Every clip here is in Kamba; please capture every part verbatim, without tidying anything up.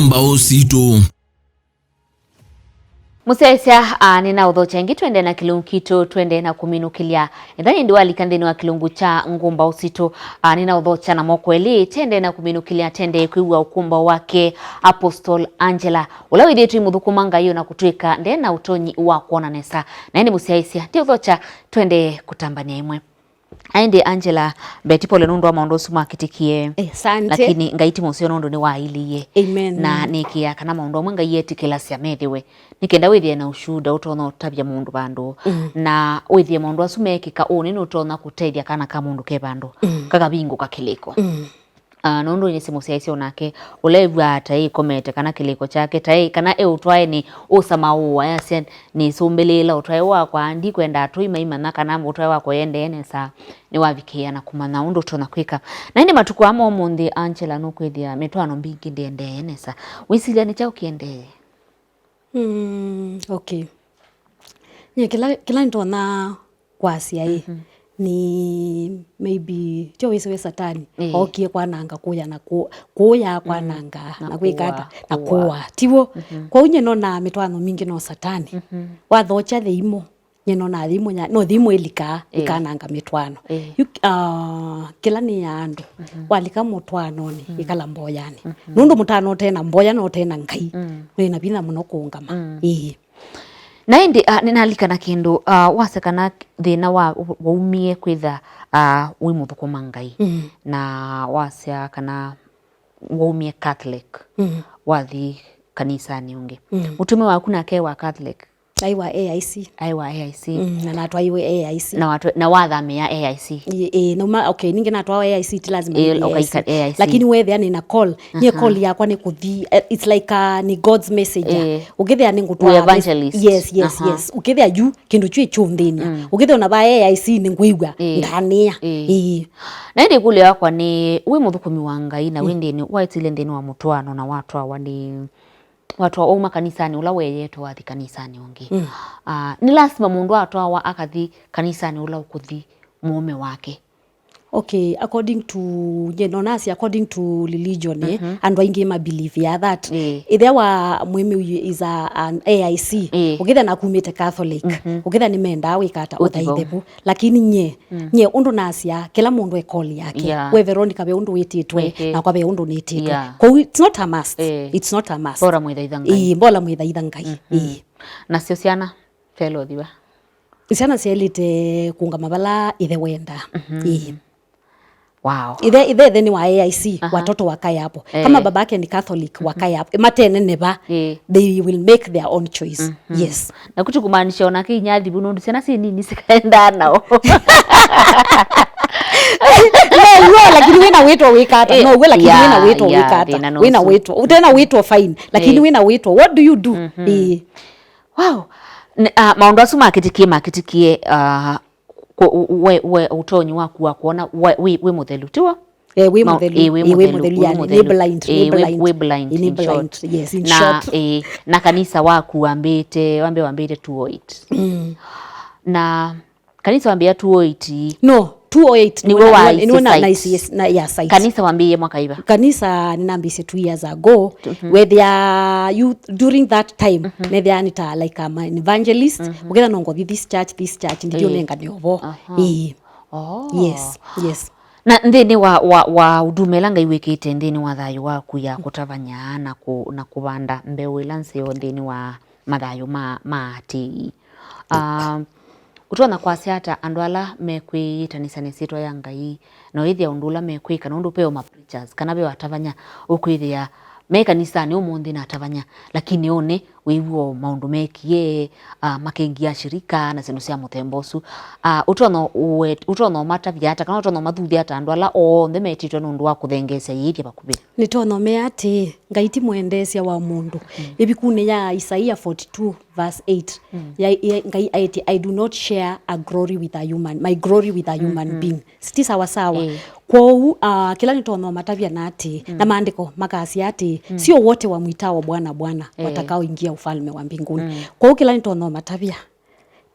Mbaũ sitũ. Mũsyaĩĩsya, a, nĩnaũthokya ĩngĩ, twende na kĩlungu kitũ, twende na kũminũkĩlya. Ethĩwa ĩndĩ walika nthĩnĩ wa kĩlungu kya Ngũmbaũ sitũ, a, nĩnaũthokya na moko elĩ, tende na kũminũkĩlya, tende kwĩw'a ũkũmbaũ wake Apostle Angela, ũla wĩthĩĩtwe mũthũkũma Ngai ona kũtw'ĩka nde na ũtonyi wa kwona nesa. Na ĩndĩ mũsyaĩĩsya, ndiũthokya, twende kũtambanĩa ĩmwe. Aĩndĩ Angela, mbeti pole nũndũ wa maũndũ asu makĩtĩkie. Eh, asante. Lakini Ngai ti mũseo nũndũ nĩwailĩie. Amen. Na nĩkĩa kana maũndũ amwe Ngai etĩkĩlasya methĩwe, nĩ kenda wĩthĩe na ũshuhuda ũtonya ũtavya mũndũ vandũ. Mm. Na wĩthĩe maũndũ asu meekĩka ũnĩ nũtonya kũtethya kana ka mũndũ ke vandũ. Mm. Kakavingũka kĩlĩko. Mm. Ah, nũndũ nĩsĩ mũsyaĩĩsya onake ũla ew'aa ta ĩkomete, kana kĩlĩko kyake ta ĩ, kana e ũtwaenĩ ũsama ũũ, ayasya, nĩsũmbĩlĩĩla ũtwae wakwa, ndikwenda atũi maimanya kana ũtwae wakwa ũendee nesa, nĩwavikĩĩa na kũmanya ũndũ ũtonya kwĩka. Na ĩndĩ matukũ aa ma ũmũnthĩ, Angela, nũkwĩthĩa mĩtwaano mbingĩ ndĩendee nesa. Wĩsilya nĩ kyaũ kĩendee? Mm, okay. Nye kĩla, kĩla nĩtonya kwasya ĩ, mhm, nĩ maybe, tyo wĩsĩ we Satani, ĩĩ, ookie kwananga, kũya na kũ-, kũya, mm, kwananga, na na kwĩka ata, kũũa, na kũũa. Kũũa. Tiw'o? Mhm. Kwoou nye nonaa mĩtwaano mingĩ no Satani. Mhm. Wathokya thĩimũ, nye nonaa thĩimũ ya, no thĩimũ ĩlikaa, ĩĩ, ĩkananga mĩtwaano. Ĩĩ. Yu, ah, kĩla nĩ ya andũ, mhm, walika mũtwaanonĩ, mm, ĩkala mboyanĩ. Mhm. Nũndũ mũtwaano ũte na mboya na ũte na Ngai, mm, wĩ na vinya mũno kũũngama. Mm. Ĩĩ. Na ĩndĩ, ah, nĩnalilikana kĩndũ, ah, wasya kana thĩna wa, waumie kwĩtha, ah, wĩ mũthũkũma Ngai. Mm. Na wasya kana waumie Catholic, mm, wathi kanisanĩ ũngĩ. Mm. Mũtũmĩa waku nake wa Catholic? Aĩ wa A I C. Aĩ wa A I C. Mm, na natwaiwe A I C. Na watwa-, na wathamĩa A I C. Ĩ, ĩ, nauma, okay, ningĩ natwawa A I C, ti lazima, ĩ, nĩthi ũkaika A I C. A I C. Lakini wethĩa nĩna call, nye, aha, call yakwa nĩ kũthi, eh, it's like, uh, nĩ God's messenger. Ĩĩ. Ũkĩthĩa nĩ ngũtwaa, wĩ evangelist. Yes, yes, aha, yes. Ũkĩthĩa yu, kĩndũ kyu ĩkyũnthĩnĩa. Mm. Ũkĩthĩa ona va A I C nĩ ngwĩw'a, ĩĩ, ndanĩa. Ĩĩ. Ĩĩ. Na ĩndĩ ĩkũlyo yakwa nĩ, wĩ mũthũkũmi wa Ngai na, mm, wĩ nthĩnĩ, waĩtile nthĩnĩ wa mũtwaano na watwawa nĩ, watwawa wauma kanisanĩ ũla weeyetwe wathi kanisanĩ ũngĩ. Mm. Ah, nĩ lasima mũndũ atwawa akathi kanisanĩ ũla ũkũthi mũũme wake? Okay, according to, nye nonasya according to religion, eh, mhm, andũ aingĩ ma believe ya that. Ĩĩ. Ĩthĩa wa mwĩmĩu is a, an A I C, ĩĩ, ũkĩthĩa nakumĩte Catholic, mhm, ũkĩthĩa nĩmendaa wĩka ata, ũthaithe vu. Lakini nye, mm, nye ũndũ nasya, kĩla mũndũ e call yake. Yeah. We Veronica ve ũndũ wĩtĩtwe, ĩĩ, nakwa ve ũndũ nĩtĩtwe. Yeah. Kwoou, it's not a must. Ĩĩ. It's not a must. Bora mwĩthaitha Ngai. Ĩĩ, bora mwĩthaitha Ngai. Mhm. Ĩĩ. Nasyo syana, felothiwa. Syana syaĩlĩte kũũngama vala ĩthe wendaa. Mhm. Ĩĩ. Wow. Ithe, ithe, ithe nĩ wa A I C, aha, watoto wakae hapo. Eh. Kama babake ni Catholic, mhm, wakae hapo. Mateneneva, eh, they will make their own choice. Mhm. Yes. Na kuti kumaanisha ona kinya thivu nũndũ syana si nini sikaenda nao. No, no, lakini wĩna wĩtwa wĩka ata? Eh, no, we, lakini yeah, wĩna wĩtwa, yeah, wĩka ata? Thĩna nũsu. Wĩna wĩtwa. Ũtena wĩtwa, fine. Lakini, eh, wĩna wĩtwa, what do you do? Mhm. Eh. Wow. N-, ah, maũndũ asu makĩtĩkie, makĩtĩkie, ah, kũ-, we, we, ũtonyi waku wa kuona, we, wĩ, wĩ mũthelu, tiw'o? Eh, wĩ, ma-, mũthelu. Eh, wĩ, eh, wĩ mũthelu, mũthelu, wĩ yani, nĩ mũthelu. Blind, eh, nĩ wĩ, blind. Wĩ blind, eh, nĩ in blind, short. Yes, in short. Na, eh, na kanisa waku wambĩte, wambe wambĩte two oh eight. Mm. Na kanisa wambĩa two oh eight. No, two oh eight nĩwe wa, nĩwe na, na, site. Yes, na, yeah, site. Kanisa wambĩie mwaka iva? Kanisa nĩnambĩĩsye two years ago. Mhm. Wethĩa you, during that time, mhm, nethĩa nĩ ta, like, I'm an evangelist. Mhm. Ũkethĩa no ngothi this church, this church, ndithi, eh, ũnengane ovo. Aha. Ĩĩ. Oh. Yes, yes. Na nthĩnĩ wa, wa, wa huduma ĩla Ngai wĩkĩte nthĩnĩ wa thayũ waku ya kũtavany'a na kũ-, na kũvanda mbeũ ĩla nzeo nthĩnĩ wa mathayũ ma, ma atĩĩi. Ah, ũtonya kwasya ata andũ ala mekwĩyĩtanĩsya na ĩsyĩtwa ya Ngai, na ũyĩthĩa ũndũ ũla mekwĩka, nũndũ ve o ma preachers, kana ve o atavany'a ũkwĩthĩa me kanisanĩ ũmũnthĩ na atavany'a, lakini ũnĩ wĩw'o maũndũ mekie, ah, makengia ashirika na syĩndũ sya mũthemba ũsu. Ah, ũtonya ũwe-, ũtonya ũmatavya ata, kana ũtonya ũmathuthya ata andũ ala onthe metĩtwe nũndũ wa kũthengeesya yĩĩthya vakuvĩ? Nĩtonya ũmea atĩĩ, Ngai ti mwendeesya wa mũndũ. Mm. Ĩvukunĩ ya Isaia forty-two verse eight, mm, ya, ya, Ngai aĩtye, "I do not share a glory with a human, my glory with a human, mm-hmm, being." Siti sawa sawa. Eh. Kwoou, ah, kĩla nĩtonya ũmatavya na atĩĩ, mm, na maandĩko makasya atĩĩ, mm, "Sio wote wamwitao Bwana, Bwana, eh, watakaoingia ufalme wa mbinguni." Mm. Kwoou kĩla nĩtonya ũmatavya,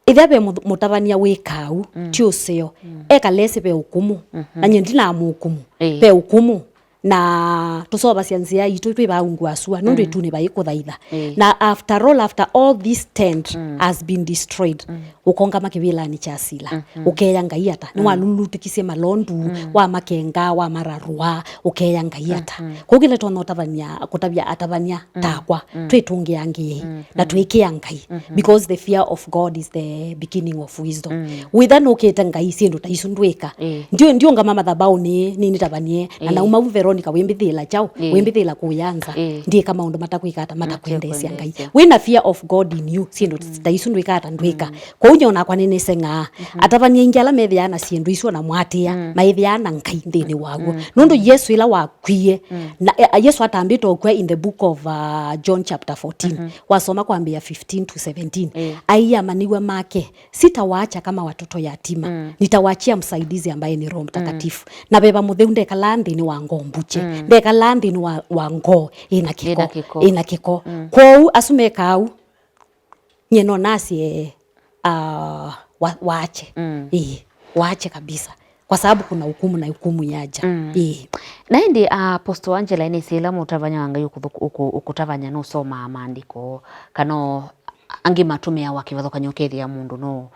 ĩthĩa ve mũth-, mũtavany'a wĩ kau, mm, ti ũseo. Mm. Ekalesĩ ve ũkũmũ. Mhm. Na nyie ndinamũkũmũ. Ĩĩ. Ve ũkũmũ. Na tũseũvasya nzĩa itũ twĩ vaa ungu wa sua, nũndũ Mm. ĩtunĩ vai kũthaitha. Ĩĩ. Na after all, after all this tent Mm. has been destroyed, Mm. ũkongama kĩvĩlanĩ kya sila, Mm-hmm. ũkeya Ngai ata? Mm. Nĩwalulutĩkisye malondu, Mm. wamakenga, wamararũa, ũkeya Ngai ata? Mm-hmm. Kwoou kĩla tũtonya ũtavany'a, kũtavya atavany'a Mm. takwa, Mm. twĩtũngĩangĩei, Mm. na Mm. twĩkĩa Ngai, Mm-hmm. because the fear of God is the beginning of wisdom. Mm. Wĩtha nũkĩte Ngai, syĩndũ ta isu ndwĩka. Ĩĩ. Ndio, ndiũngama mathabaũnĩ, nĩnĩtavanie, na Ĩĩ. nauma vu Veronica, wĩmbĩthĩla kyaũ, Ĩĩ. wĩmbĩthĩla kũya nza, Ĩĩ. ndiĩka maũndũ matakwĩka ata, matakwendeesya Ngai. Matakwendeesya. Wĩna fear of God in you, syĩndũ Mm. ta isu ndwĩka ata ndwĩka. Mm. Kwoou nyie onakwa nĩnĩseng'aa. Mm-hmm. Atavany'a aingĩ ala methĩaa na syĩndũ isu ona mwatĩĩa, Mm. maĩthĩaa na Ngai nthĩnĩ waw'o. Mm. Nũndũ Yesũ ĩla wakwie, Mm. na, eh, Yesũ atambĩte ũkw'a in the book of, uh, John chapter fourteen, Mm-hmm. wasoma kwambĩĩa fifteen to seventeen, Ĩĩ. aia amanyĩw'a make, "Sitawaacha kama watoto yatima, Mm. nitawachia msaidizi ambaye ni Roho Mtakatifu." Mm. Na Veva Mũtheu ndekalaa nthĩnĩ wa ngoo mbukye, Mm. ndekalaa nthĩnĩ wa, wa ngoo ĩna kĩko, Ĩna kĩko. ĩna kĩko. Mm. Kwoou asu mekaa ũu, nyie no nasye, ah, wa-, waache. Mm. Ĩĩ, waache kabisa. Kwa sababu kuna hukumu na hukumu yaja. Mm. Ĩĩ. Na ĩndĩ, ah, Apostle Angela, nĩsĩ ĩla mũtavany'a wa Ngai ũkũthũ-, ũkũ-, ũkũtavany'a nũsomaa maandĩko, kana o angĩ matũmĩawa kĩvathũkany'o ũkethĩa mũndũ no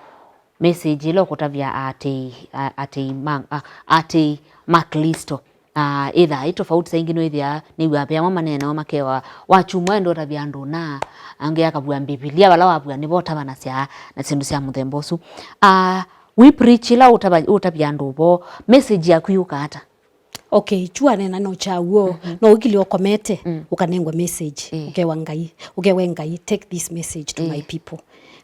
message ĩla ũkũtavya aatĩĩi, a-, aatĩĩi ma, a-, aatĩĩi ma Klĩsto. Na ĩthaa ĩ tofauti, saa ingĩ nĩwĩthĩaa nĩw'aa ve amwe maneenawa makewa, wakyumwa enda ũtavya andũ na angĩ akavua Mbivilia, vala wavua nĩvo ũtavanasya na syĩndũ sya mũthemba ũsu. Ah, we preach ĩla ũtava-, ũtavya andũ ũvoo, message yaku yũka ata? Okay, chua nena no cha w'o, Mhm. no ũkilye ũkomete, Mm. ũkanengwa message, Ĩĩ. ũkewa Ngai, ũkewe Ngai, "Take this message to my Ĩĩ. people."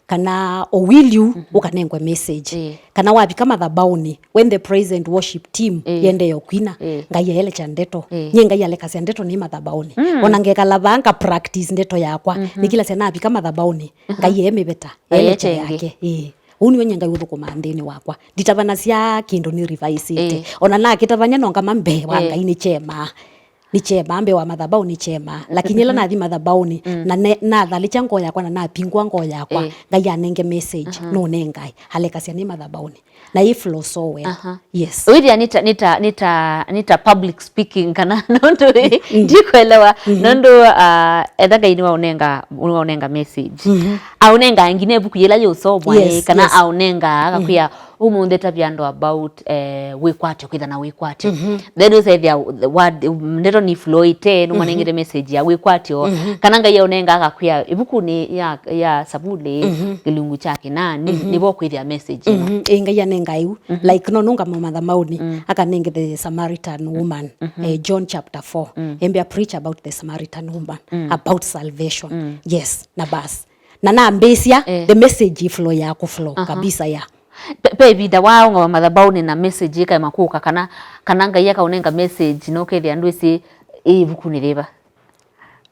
Kana o will you, Mhm. ũkanengwa message. Ĩĩ. Kana wavika mathabaũnĩ, when the praise and worship team Ĩĩ. yendee ũkwina, Ĩĩ. Ngai aelekya ndeto. Ĩĩ. Nyie Ngai alekasya ndeto nĩ mathabaũnĩ. Mm. Ona ngekala vaa nga practice ndeto yakwa, Mhm. nĩkĩlasya navika mathabaũnĩ, Mhm. Ngai emĩveta, Aye elekya tenge. yake. Ĩĩ. Ũu nĩw'o nyie Ngai ũthũkũmaa nthĩnĩ wakwa. Nditavanasya kĩndũ nĩ revise-ĩte. Ĩĩ. Ona nakĩtavany'a nongama mbee wa Ĩĩ. Ngai nĩ kyema. Nĩ kyema, mbee wa mathabaũ nĩ kyema. Lakini ĩla nathi mathabaũnĩ, Mm. na ne-, nathalĩkya ngoo yakwa na napingwa ngoo yakwa, Ĩĩ. Ngai anenge message, Aha. nũnengae, alekasya nĩ mathabaũnĩ. Na ĩ flow so well. Aha. Yes. Wĩthĩa nĩ ta, nĩ ta, nĩ ta, nĩ ta public speaking kana nũndũ Mm. ndikwelewa, Mhm. nũndũ, ah, etha Ngai nĩwaũnenga, nĩwaũnenga message. Mhm. Aũnengaa nginya ĩvuku yĩla yĩũsomwa, Yes, ĩ, kana yes. aũnengaa akakwĩa, "Ũmũnthĩ tavya andũ about, eh, wĩkwatyo, kwĩtha na wĩkwatyo." Mhm. Then ũsethĩa the word, ndeto nĩ flow ĩte, nũmanengete Mhm. message ya wĩkwatyo. Mhm. Kana Ngai aũnengaa akakwĩa, ĩvukunĩ ya, ya Savuli, Mhm. kĩlungu kya kĩnani, Mhm. nĩvo kwĩthĩa message ĩno. Mhm. Ĩ, Ngai anenga ĩu. Mhm. Like, no nũngama mathabaũnĩ, Mm. akanenge the Samaritan woman, Mhm. eh, John chapter four. Mm. Embĩa preach about the Samaritan woman, Mm. about salvation. Mm. Yes, na bas. Na nambĩsya, Eh. the message flow ya kũflow Aha. kabisa ya. Pe, pe ĩvinda waũngama mathabaũnĩ na message ĩkaema kũka, kana, kana Ngai akaũnenga message, no ũkethĩa ndwĩsĩ ĩ ĩvukunĩ yĩva.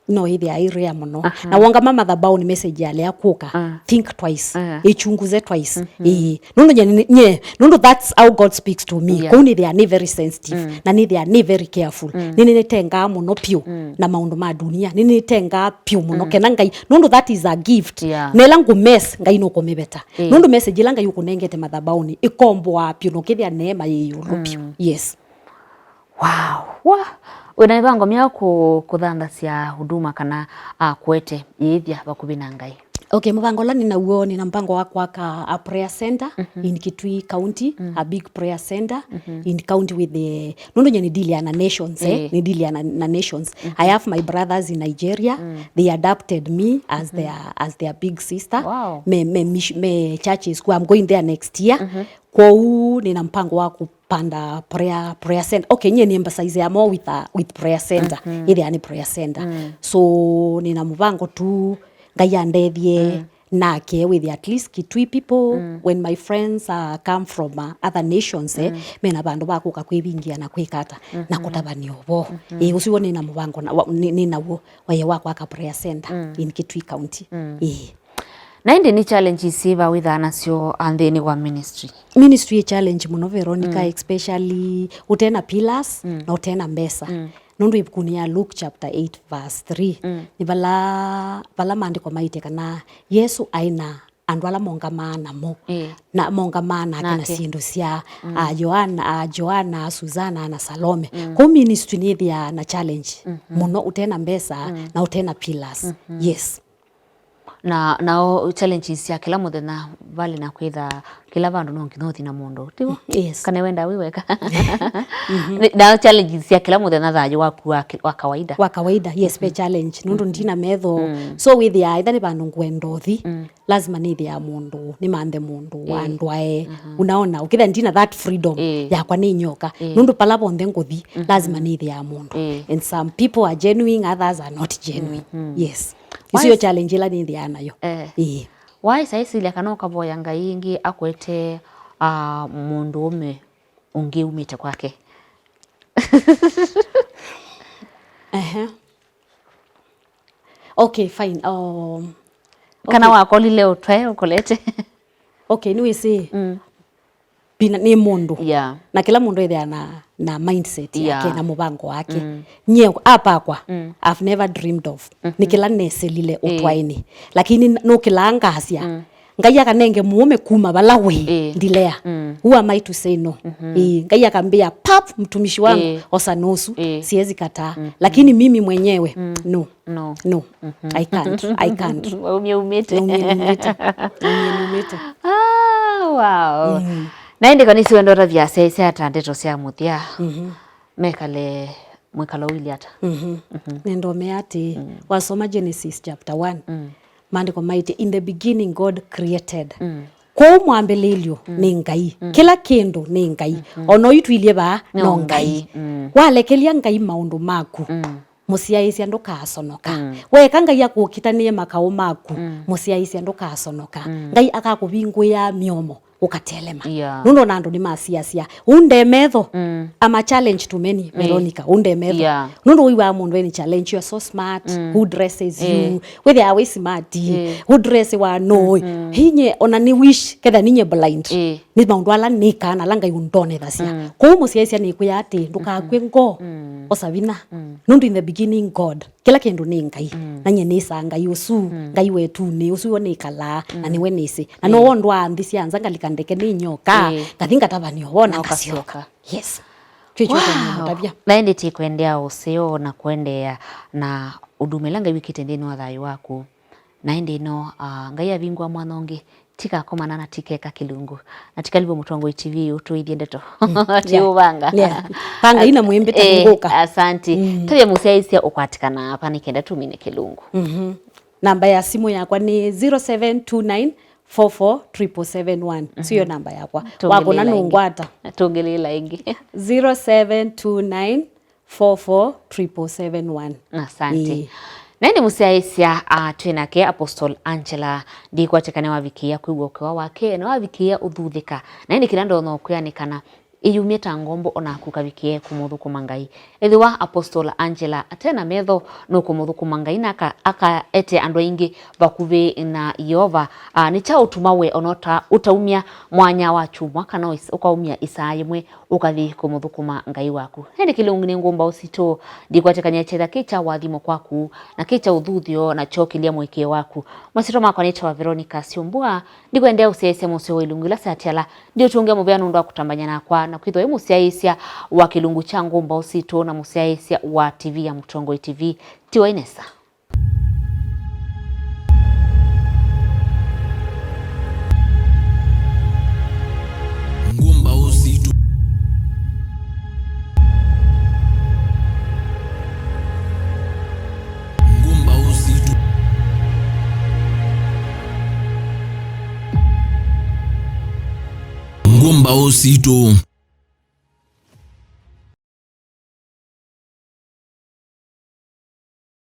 No ĩthĩa ĩ rare mũno. Aha. Na wongama mathabaũnĩ message yalea kũka, Ah. think twice. Ah. Ĩchunguze twice. Mhm. Ĩĩ. Nũndũ nye, nye, nũndũ that's how God speaks to me. Yeah. Kũu nĩthĩa nĩ very sensitive. Mm. Na nĩthĩa nĩ very careful. Mm. Nĩnĩtengaa mũno piũ Mm. na maũndũ ma dunia. Nĩnĩtengaa piũ mũno. Mm. Kena Ngai, nũndũ that is a gift. Yeah. Na ĩla ngũ mess, Ngai nũkũmĩveta. Eh. Nũndũ message ĩla Ngai ũkũnengete mathabaũnĩ, ĩkomboaa piũ na ũkĩthĩa neema yĩ ĩũlũ piũ. Mm. Yes. Wow. Wa, wĩna mĩvango myaũ kũ-, kũthanthasya huduma kana akwete yĩĩthya vakuvĩ na Ngai? Okay, mũvango ũla nĩnaw'o, nĩna mpango wa kwaka a prayer center Mhm. in Kitui County, Mm. a big prayer center Mhm. in county with the, nũndũ nye nĩ deal ya na nations, eh, Eh. nĩ deal ya na, na nations. Mhm. I have my brothers in Nigeria, Mm. they adopted me as Mm-hmm. their, as their big sister. Wow. Me, me, mish-, me churches, I'm going there next year. Mhm. Kwoou nĩna mpango wa kũ panda prayer, prayer center. Okay, nyie nĩ emphasize more with, uh, with prayer center. Mhm. Ĩthĩa nĩ prayer center. Mm. So, nĩna mũvango tu, Ngai andethie, Mm. nake with at least Kitui people, Mm. when my friends, uh, come from, uh, other nations, eh, Mm. mena vandũ va kũka kwĩvingia na kwĩka ata, na Mhm. kũtavany'a ũvoo. Mhm. Ĩĩ, ũsu w'o nĩna mũvango na, wa, nĩ, nĩnaw'o, waye wa kwaka prayer center Mm. in Kitui County. Mm. Ĩĩ. Na ĩndĩ nĩ challenges syĩva wĩthaa nasyo, ah, nthĩnĩ wa ministry? Ministry ĩ challenge mũno, Veronica, Mm. especially ũte na pillars Mm. na ũte na mbesa. Mm. Nũndũ ĩvukunĩ ya Luke chapter eight verse three, Mm. nĩ vala, vala maandĩko maĩte kana Yesũ aĩ na andũ ala mongamaa namo. Ĩĩ. Na mongamaa nake na Nake. syĩndũ sya, Mm. a, Yohana, a, Joana, a, Susana, na Salome. Mm. Kũu ministry nĩthĩaa na challenge Mhm. mũno, ũtena mbesa Mm. na ũtena pillars. Mhm. Yes. Na, nao challenges sya kĩla mũthenya, vali na kwĩtha kĩla vandũ no nginya ũthi na mũndũ, tiw'o? Yes. Kana wenda wĩ weka. Mhm. Nĩ, nao challenges sya kĩla mũthenya, thayũ waku wa ki-, wa kawaida. Wa kawaida, yes, ve Mhm. challenge. Nũndũ Mhm. ndina metho. Mm. So wĩthĩaa, ĩtha nĩ vandũ ngwenda ũthi, Mm. lazima nĩthĩaa mũndũ, nĩmanthe mũndũ, Ĩĩ. andwae. Mhm. Unaona, ũkĩtha ndina that freedom Ĩĩ. yakwa nĩ nyoka. Ĩĩ. Nũndũ pala vonthe ngũthi, Mhm. lazima nĩthĩaa mũndũ. Ĩĩ. And some people are genuine, others are not genuine. Mhm. Yes. Why Icio is- challenge ĩla nĩthĩaa nayo. Eh. Ĩĩ. Why saisilia kana ũkavoya Ngai ĩngĩ akwete, ah, mũndũũme ũngĩ umĩte kwake? Ehe. Okay, fine. Um, Kana okay. wakolile ũtwae ũkolete? Okay, nĩwĩsĩ. Mm. Pina nĩ mũndũ. Yeah. Na kĩla mũndũ ethĩaa na, na mindset yake, Yeah. na mũvango wake. Mm. Nyie apakwa, Mm. I've never dreamed of. Mhm. Nĩ kĩla nesilile Ĩĩ. ũtwaĩnĩ. Lakini n-, nũkĩlaa ngasya, Mm. Ngai akanenge mũũme kuma vala wĩ, Ĩĩ. ndilea. Mm. Who am I to say no? Mhm. Ĩĩ, Ngai akambĩa, "Pap, mtumishi wangu, Ĩĩ. osa nusu." Ĩĩ. Siwezi kataa. Mm. Lakini mimi mwenyewe, Mm. no. No. No. Mhm. I can't. I can't. Waumia umĩte. Naumia niumĩte. Naumia niumĩte. Ah, wow. Mm. Na ĩndĩ kanisa wendo ũtavya sya, sya ata ndeto sya mũthya. Mhm. Mekale mwĩkalo ũilyĩ ata? Mhm. Mhm. Nenda ũmea atĩ, Mm. wasoma Genesis chapter one, Mm. maandĩko maĩtye, "In the beginning God created." Mm. Kwoou mwambĩlĩlyo Mm. nĩ Ngai. Mm. Kĩla kĩndũ nĩ Ngai. Mhm. Ona ũitwilye vaa, No no Ngai. Ngai. Mm. Walekelya Ngai maũndũ maku. Mm. Mũsyaĩĩsya ndũkaasonoka. Mm. Weeka Ngai akũkitanĩe makaũ maku, Mm. mũsyaĩĩsya ndũkaasonoka. Mm. Ngai akakũvingũĩaa mĩomo, ũkatelema. Yeah. Nũndũ ona andũ nĩmasiasya. Ũu nde metho. Mm. I'm a challenge to many, Mm. Veronica. Ũu nde metho. Yeah. Nũndũ wĩw'aa mũndũ eni challenge, "You are so smart. Mm. Who dresses Eh. you? Wĩthĩaa wĩ smart. Eh. Who dress wa no?" Mm-hmm. Hinye, ona nĩ wish, ketha ninye blind. Eh. Nĩ maũndũ ala nĩkaa na ala Ngai ũndonethasya. Mm. Kwoou mũsyaĩĩsya nĩkwĩa atĩ, "Ndũkakw'e Mm-hmm. ngoo, Mm. osa vinya." Mm. Nũndũ in the beginning God, kĩla kĩndũ nĩ Ngai. Mm. Na nyie nĩsaa Ngai ũsu, Mm. Ngai wetu nĩ ũsu, we nĩkalaa, na Mm. nĩwe nĩsĩ. Na Mm. no wondwaa nthĩ sya nza ngalika ndeke nĩ nyoka, Ĩĩ. ngathi ngatavany'a ũvoo na Na ngasyoka. ũkasyoka. Yes. Kyo kyo Wow. kyo mũtavya. Na ĩndĩ tĩkwendea ũseo na kũendeea na ũndũme ĩla Ngai wĩkĩte nthĩnĩ wa thayũ waku. Na ĩndĩ ĩno, ah, Ngai avingũa mwanya ũngĩ, tikakomana na tikeka kĩlungu. Na tikalivwe Mũtongoi T V ũtũĩthye ndeto. Mm, yeah. Tiũvanga. Yeah. Panga ina mwĩmbĩ ta Eh, ngũka. Asanti. Mm. Tavya mũsyaĩĩsya ũkwatĩkana apa nĩ kenda tumine kĩlungu. Mhm. Namba ya simũ yakwa nĩ zero seven two nine four four triple seven one. Mhm. Siyo namba yakwa. Wakona Tũngĩlĩla ĩngĩ. Nũngwata. Tũngĩlĩla ĩngĩ. Zero seven two nine four four triple seven one. Asante. Ĩĩ. Na ĩndĩ mũsyaĩĩsya, ah, twĩ nake Apostle Angela, ndikwatĩkana wavikĩĩa kwĩw'a ũkĩwa wake, na wavikĩĩa ũthuthĩka. Na ĩndĩ kĩla ndonya ũkwĩa nĩ kana ĩyumye ta ngombo onaku kavikĩe kũmũthũkũma Ngai. Ethĩwa Apostle Angela ate na metho nũkũmũthũkũma Ngai na aka-, akaete andũ aingĩ vakuvĩ na Yeova. Ah, nĩ kyaũ ũtuma we ona ũta-, ũtaumya mwanya wa kyumwa kana ũis-, ũkaumya ĩsaa yĩmwe ũkathi kũmũthũkũma Ngai waku. Ĩndĩ kĩlungu nĩ ngũmba ũsitũ, ndikwatĩkany'a kyetha kĩ kya wathimo kwaku, na kĩ kya ũthuthyo, na kyokĩlya mũĩkĩĩo waku. Masyĩtwa makwa nĩtawa Veronica Syumbua, ndikwendea ũsyaĩĩsya mũseo wa ilungu ila syatiala, ndiũtũngĩa mũvea nũndũ wa kũtambany'a nakwa, na kwĩthwa wĩ mũsyaĩĩsya wa kĩlungu kya ngũmba ũsitũ na mũsyaĩĩsya wa T V ya Mũtongoi T V. Tiwa inesa. Ngũmba ũsitũ. Ngũmba ũsitũ. Ngũmba ũsitũ.